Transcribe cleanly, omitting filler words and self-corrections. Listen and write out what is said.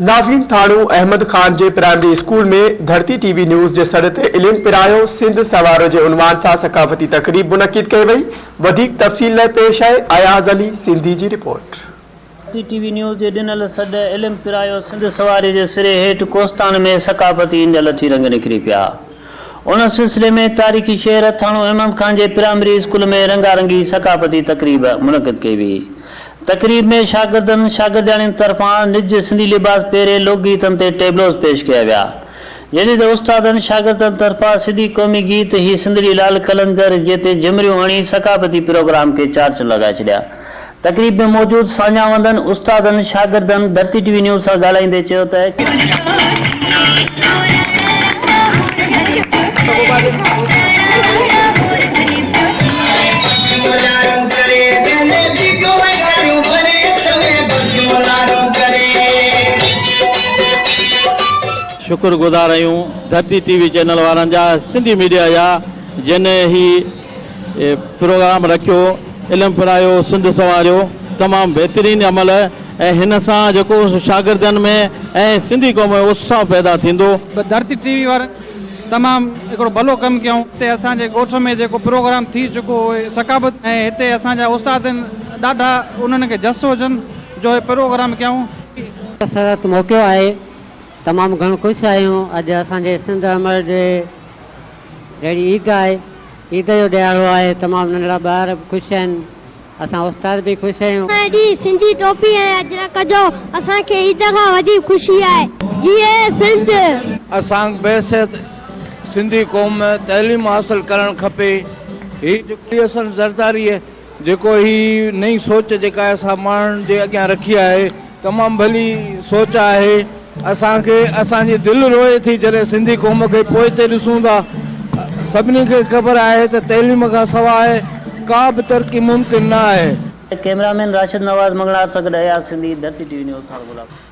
ناظرين ٿاڻو احمد خان جي primary school ۾ Dharti T V news جي سڏ تي علم پرايو سنڌ سنواريو جي عنوان سان ثقافتي تقريب منعقد ڪئي وئي وڌيڪ تفصيل لاء پيش آهي اياز علي سنڌي جي رپورٽ. ڌرتي ٽي وي نيوز جي ڏنل سڏ علم پرايو سنڌ سنواريو جي سري هيٺ ڪوستان ۾ ثقافتي انجل ٿي رنگ نکري پيا. ان سلسلي ۾ تاريخي شهر ٿاڻو احمد خان جي پرائمري اسڪول ۾ رنگارنگي ثقافتي تقريب منعقد ڪئي وئي. تقريب ۾ شاگردن، شاگردياڻين طرفان نج سنڌي لباس پهري لوڪ گيتن تي ٽيبلوز پيش ڪيا ويا. جڏهن ته استادن شاگردن طرفان سنڌي قومي گيت هي سنڌڙي لال قلندر جي تي جهمريون هڻي ثقافتي پروگرام کي چارچ لڳائي ڇڏيا. تقريب ۾ موجود ساڃاهوندن، استادن، شاگردن ڌرتي ٽي وي نيوز سان ڳالهائيندي چيو ته. شڪر گذار آهيون ڌرتي ٽي وي چينل وارن جا سنڌي ميڊيا جا جن هي پروگرام رکيو علم پرايو سنڌ سنواريو تمام بهترين عمل ۽ هن سان جيڪو شاگردن ۾ ۽ سنڌي قوم ۾ اتساهه پيدا ٿيندو. ڌرتي ٽي وي وارن تمام هڪڙو ڀلو ڪم ڪيائون. هتي اسان جي ڳوٺ ۾ جيڪو پروگرام ٿي چڪو اهي ثقافت ۽ هتي اسان جا استاد ڏاڍا انهن کي جس هجن جو هي پروگرام ڪيائون. سرت موقعو آهي تمام گهڻو خوش آهيون اڄ اسان جي سنڌ امڙ جي جهڙي عيد آهي عيد جو ڏهاڙو آهي تمام ننڍڙا ٻار به خوش آهن اسان استاد به خوش آهيون. جي سنڌي ٽوپي ۽ اجرڪ جو اسان کي عيد کان وڌيڪ خوشي آهي. جيئي سنڌ. اسان بحيثيت سنڌي قوم تعليم حاصل ڪرڻ کپي. هي جيڪو حسن زرداريء جيڪو هي نئين سوچ جيڪا اسان ماڻهن جي اڳيان رکي آهي تمام ڀلي سوچ آهي. اسان کي اسان جي دل روئي ٿي جڏهن سنڌي قوم کي پوئتي ڏسون ٿا. سڀني کي خبر آهي ته تعليم کان سواء ڪا به ترقي ممڪن نه آهي. ڪئميرا مين راشد نواز مڱڻهار سان گڏ Ayaz Sindhi, Dharti T V news, Thano Gulab.